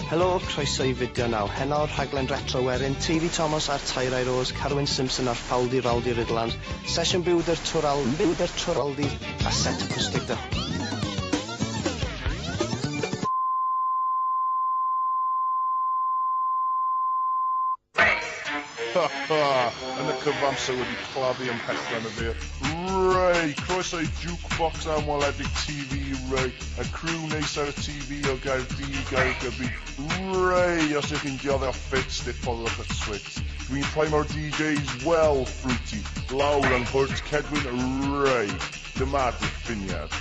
Helo, croeso i fideo naw. Heno, rhaglen retro werin, TV Thomas a'r Tairau Rose, Carwyn Simpson a'r Ffaldi Raldi Ridland, sesiwn byw dy'r Twral, byw dy'r Twraldi, a set acoustic dy Ha ha! Yn y cyfamser wedi claddu ymhellach yn y ddaear. Ray! Croeso i Jukebox Amweledig TV, Ray. Y crew neis ar y TV o Gaerdydd, Gaergybi. Ray! Os ydych chi'n dioddef ffits, diffoddwch y swits. Dwi'n prime o'r DJs well fruity. Lawr yng Nghwrt Cedwyn, Ray. Dyma'r diffiniad.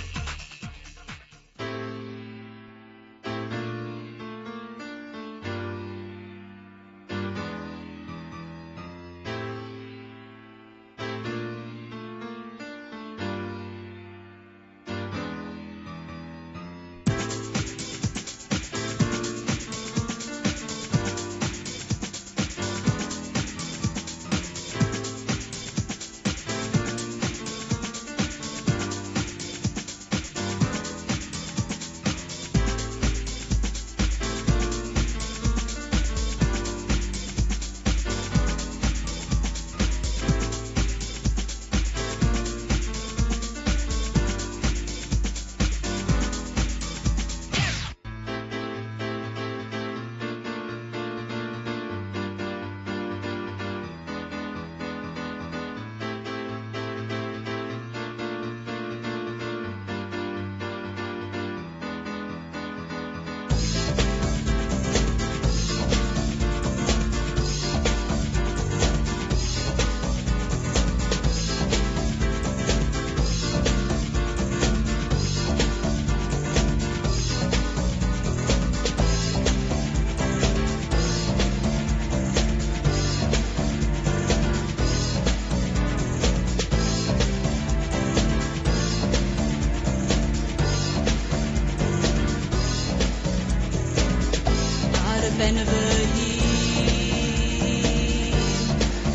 Ar y ben fy hun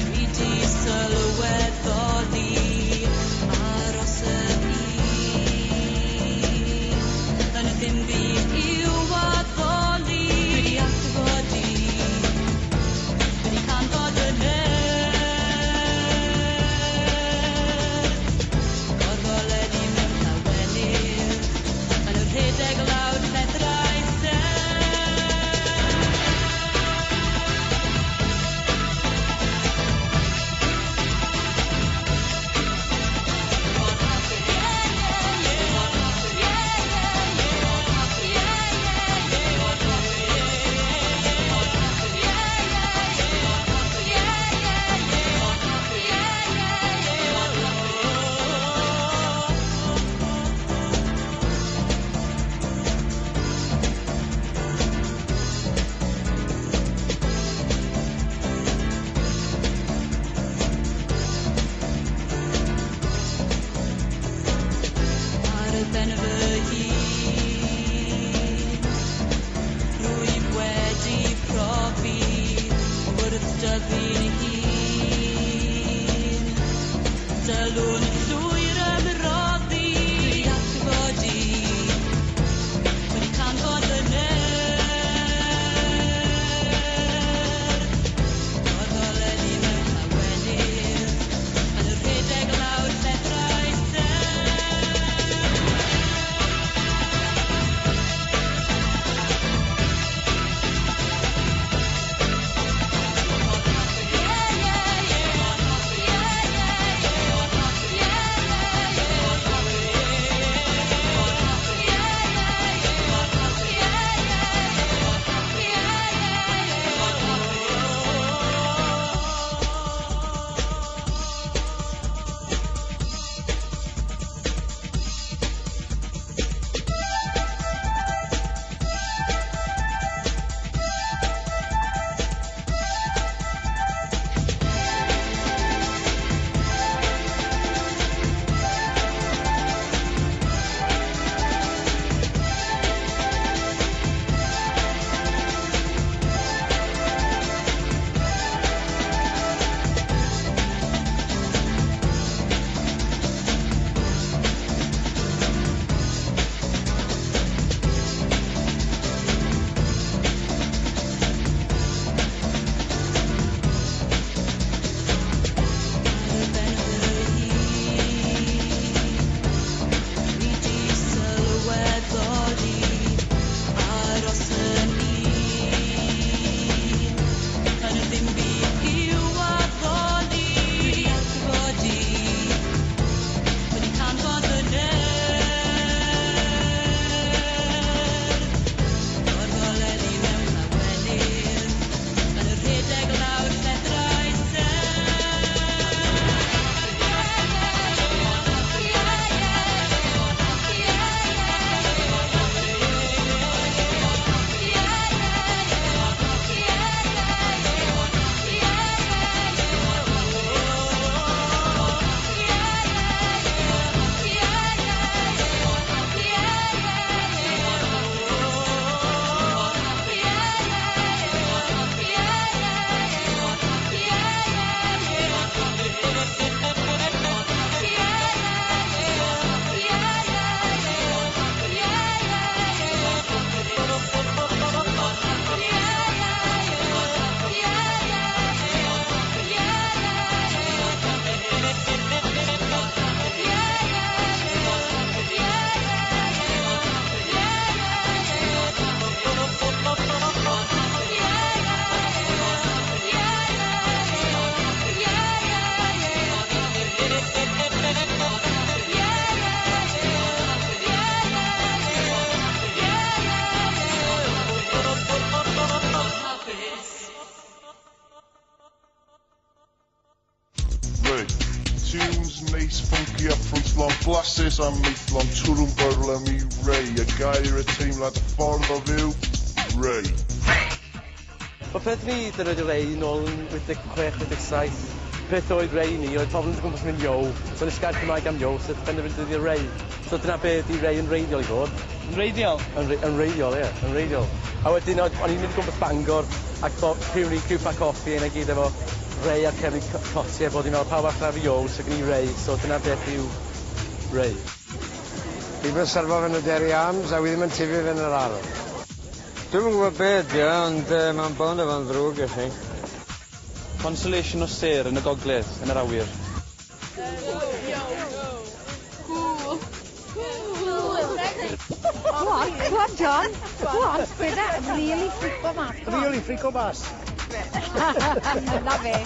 dwi 'di sylweddoli aros yr un yn ddim byd i'w addoli. Dwi 'di atgodi, dwi 'di canfod y nerth gorfoleddu mewn llawenydd yn y rhedeg lawr llethrau serth. Flasus a maethlon twrwm byrlym i Ray, y gair, y teimlad, y ffordd o fyw, Ray. Wel pryd ni defnyddio Ray nôl yn 86, 87, peth oedd Ray ni oedd pobl yn dod o gwmpas yn mynd yo, so nes i gair Cymraeg am yo, so penderfynu defnyddio Ray. So dyna be ydi Ray yn wreiddiol i fod. Yn wreiddiol? Yn wreiddiol, ie, yn wreiddiol. A wedyn o'n i'n mynd o gwmpas Bangor ac criw ni, criw Ffa Coffi, a 'na gyd efo Ray ar cefn cotie, bod i'n meddwl pawb allan ar yo, so gen i Ray, so dyna beth yw Ray. Fi 'di bod yn serfo yn y Deri Arms a wi ddim yn tyfu fe yn yr ardd. Dwi'm yn gwybod be ydi o, ond mae'n bond efo'n ddrwg i chi. Constellation o sêr yn y gogledd, yn yr awyr. Go on, go on, John. Go on, gweda, really freako mas. Go on. Really freako mas. Na fe.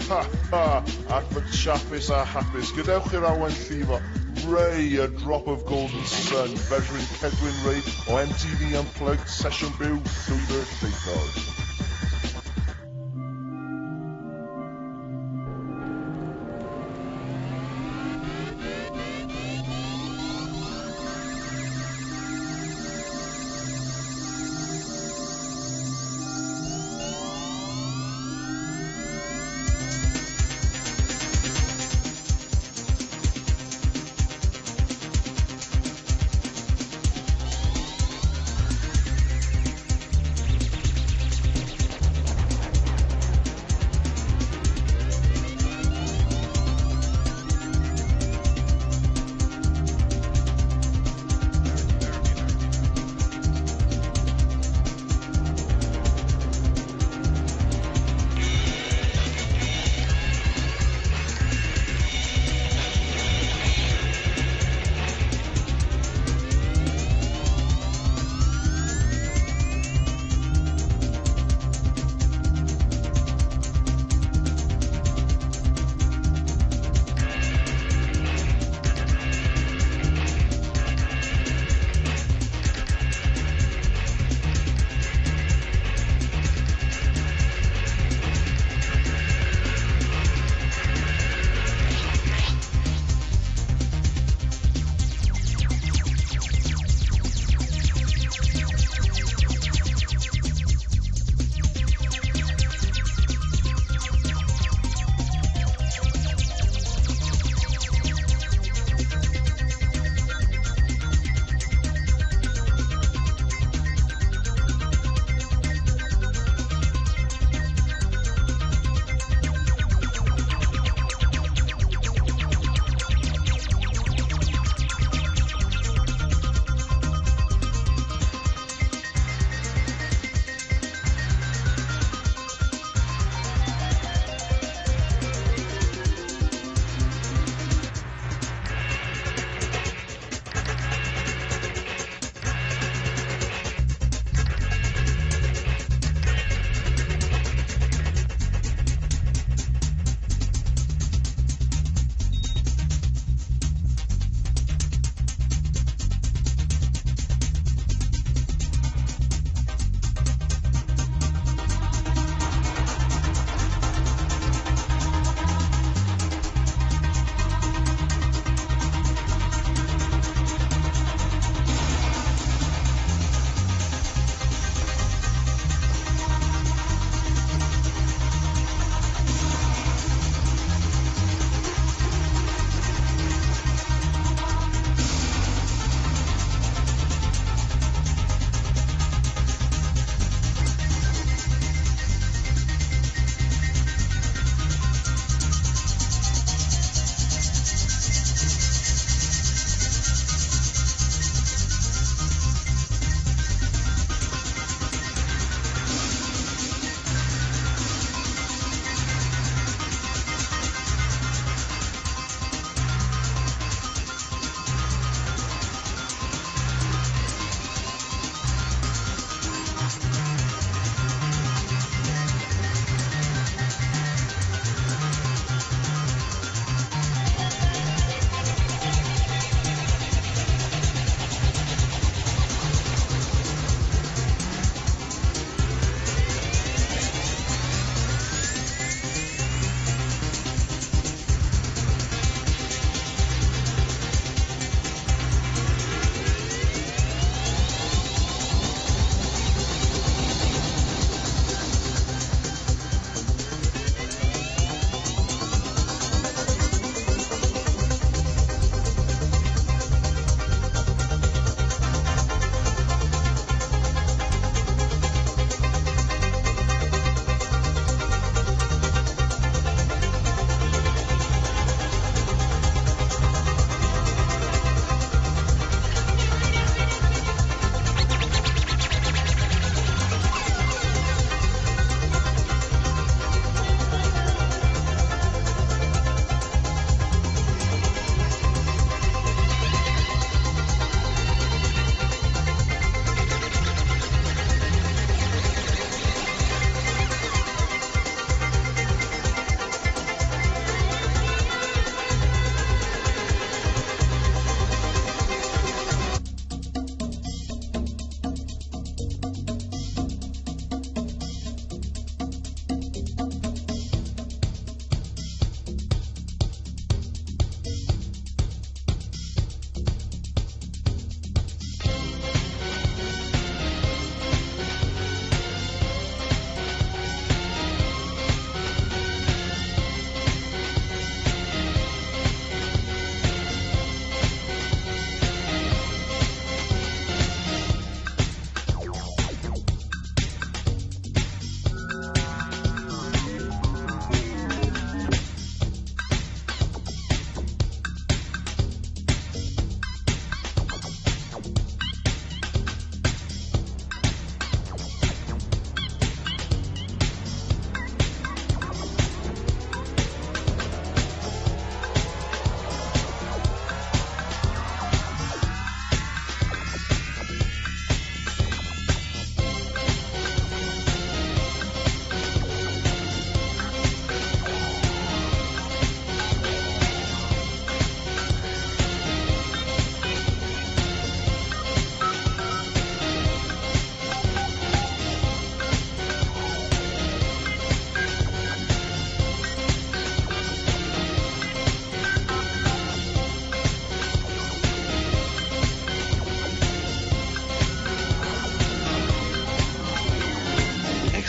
Ha ha! Ac fy siapus a hapus, gadewch i'r awen llifo. Ray, A Drop of Golden Sun, fersiwn Cedwyn Ray o MTV Unplugged, sesiwn byw, Llwybr Lleithog.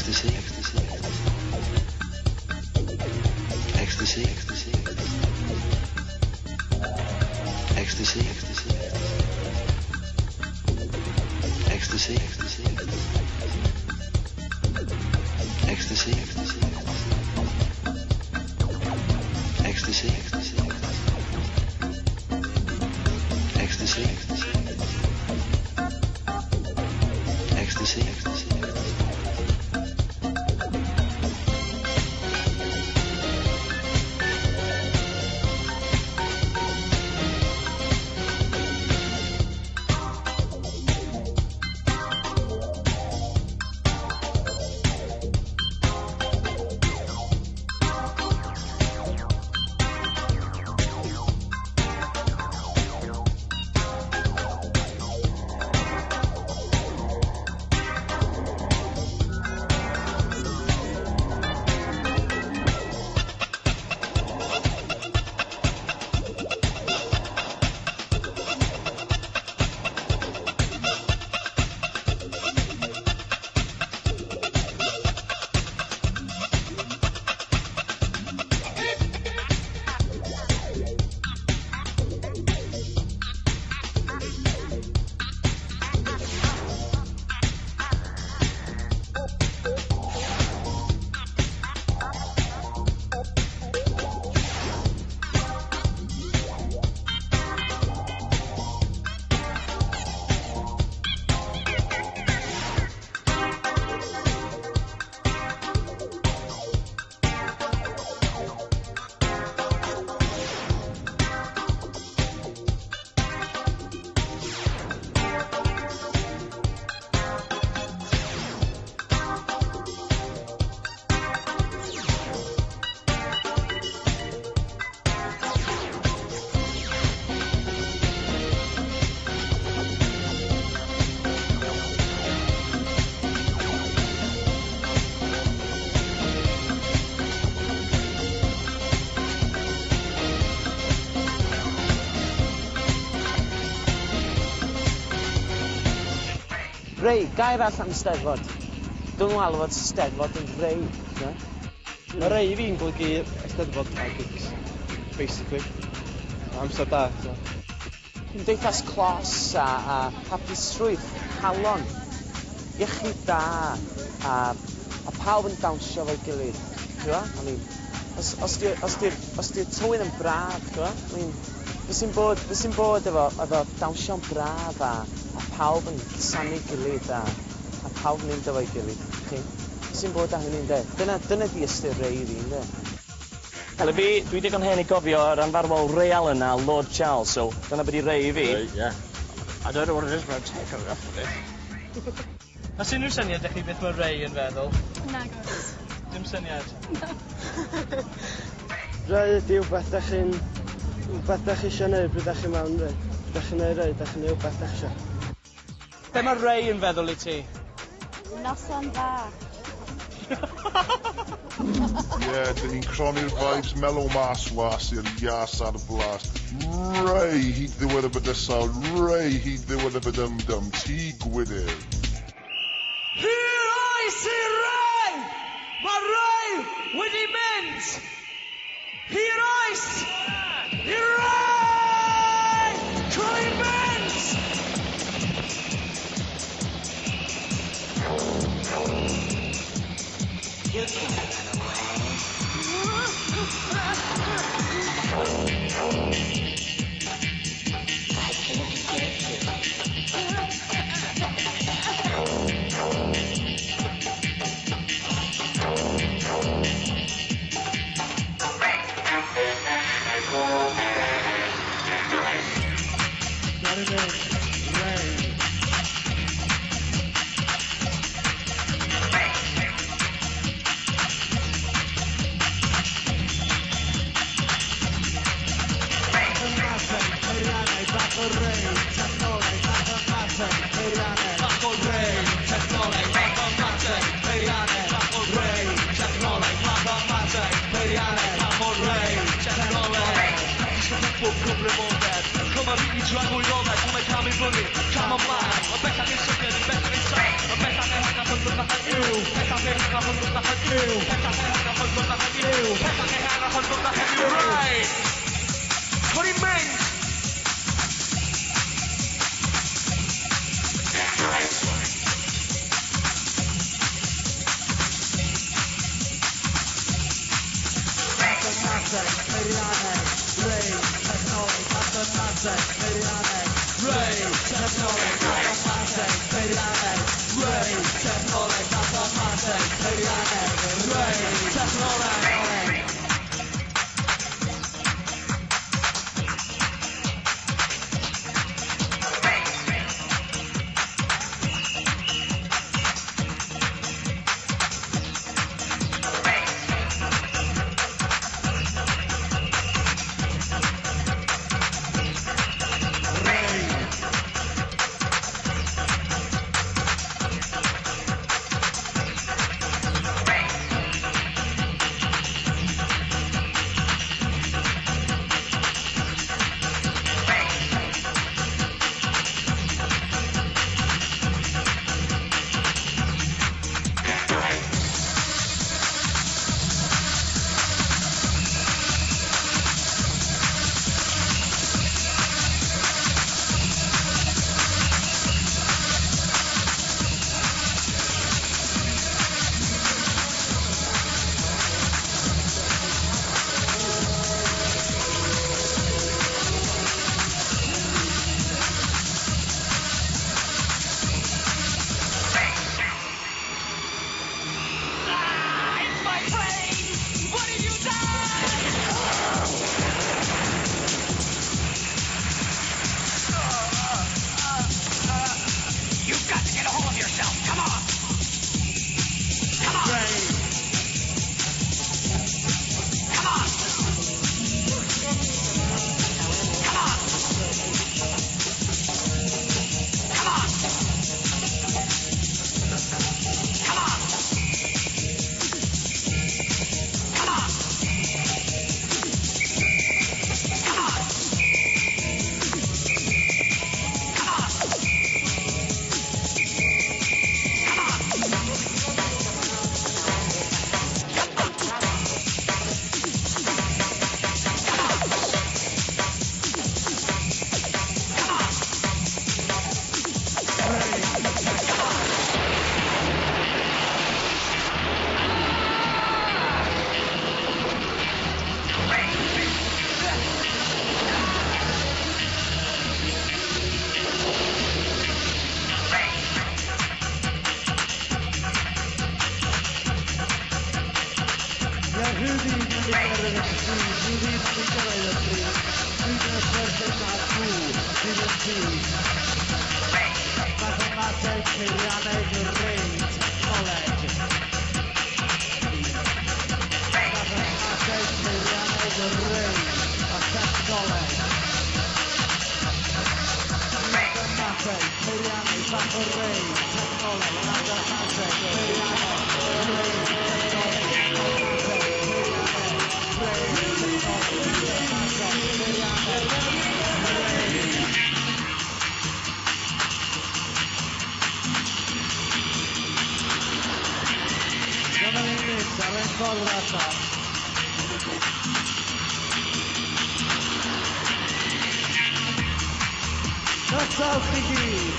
Ecstasy, ecstasy, ecstasy, ecstasy, ecstasy, ecstasy, ecstasy, ecstasy, ecstasy, ecstasy, ecstasy, ecstasy, ecstasy, ecstasy, ecstasy, ecstasy. Rei, gair arall am Steddfod. Dwi'n nhw'n alw fod Steddfod yn rei. No? Mae rei i fi'n golygu Eisteddfod a gigs, basically. Amser da, so. Cymdeithas clos a hapusrwydd, calon, iechyd da, a pawb yn dawnsio efo'i gilydd. T'mo? I mean, os di'r tywydd yn braf, t'mo? I mean, be sy'n bod efo dawnsio'n braf a pawb yn cusanu gilydd a pawb yn mynd efo'i gilydd, chi? Be sy'n bod â hynny, ynde? Dyna di ystyr rei i fi, ynde? Wel, fi, dwi digon hen i gofio yr anfarwol Ray Allen a Lord Charles, so dyna be di rei i fi. Right, yeah. I don't know what it is, but I'm taking it off with it. Oes unrhyw syniad ydych chi beth mae Ray yn feddwl? Nagos. Dim syniad? Na. Rei ydi wbeth dach chi'n... wbeth dach chi isio neud pryd dach chi mewn rei. Dach chi'n neud rei, dach chi'n neud wbeth dach chi isio. Be mae Ray yn feddwl i ti? Noson dda. Ie, dyn ni'n cronni'r vibes mellow mas was i'r ias ar y blas. Ray, hyd ddiwedd y bydysawd, Ray, hyd ddiwedd y bydymdym, tŷ gwydyr. Here I see Ray! Mae Ray wedi mynd! Here I see Ray! Creu mynd! You can't run away. I can't get you. Let it in. Ray. Right! Put him mynd! Mathemateg, peirianneg, Ray, technoleg, mathemateg, peirianneg, Ray, technoleg, mathemateg, peirianneg, Ray, technoleg, mathemateg, peirianneg, Ray, technoleg. It's my plane! What have you done? You've got to get a hold of yourself. Come on! Come on! Come on! Come on! Come on! Come on! Come on! Come on! Come on! Ie, rhyw ddydd yn ei gyrraedd y pryd, rhyw ddydd yn ei gyrraedd y pryd, rhyw ddydd yn chwerthin ar gw, sydd yn ti. Mathemateg, peirianneg, Ray, technoleg. Mathemateg, peirianneg, Ray, a technoleg. Mathemateg, peirianneg, bach o Ray, technoleg, mathemateg, peirianneg, Ray, technoleg, mathemateg, peirianneg, Ray, technoleg, mathemateg, peirianneg, Ray. Dyma ni'n mynd ar ein ffordd allan. Nesaf chi gyd.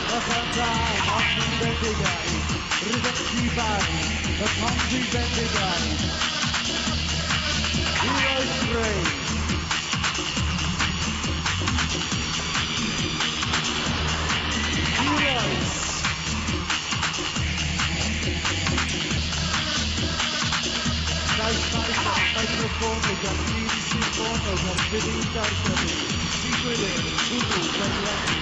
Noson da, Honddu Bendigaid. Rydych chi bai, y Honddu Bendigaid. Heroes Ray. Heroes. Daeth microffon gan dyn symffonol gan Billy Gaergybi. Digwyddir, Twrw, Benledi.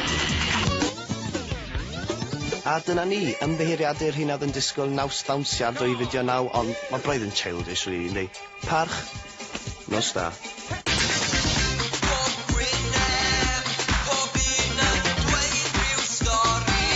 A dyna ni, ymddiheuriadau'r hyn oedd yn disgwyl naws ddawnsiad o'i fideo naw, ond mae braidd yn childish, really, yndi? Parch, nos da. Pob un yn dweud rhyw stori.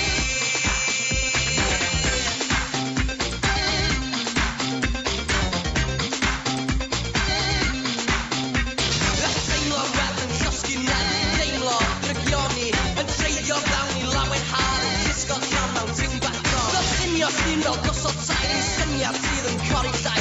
Teimlo rap yn llosgi nad deimlo drygioni yn treiddio fewn i lawen har yn llusgo llon mewn tiwn bach gron. Fel llunio Hyn fel gosod sail i syniad sydd yn cori llai.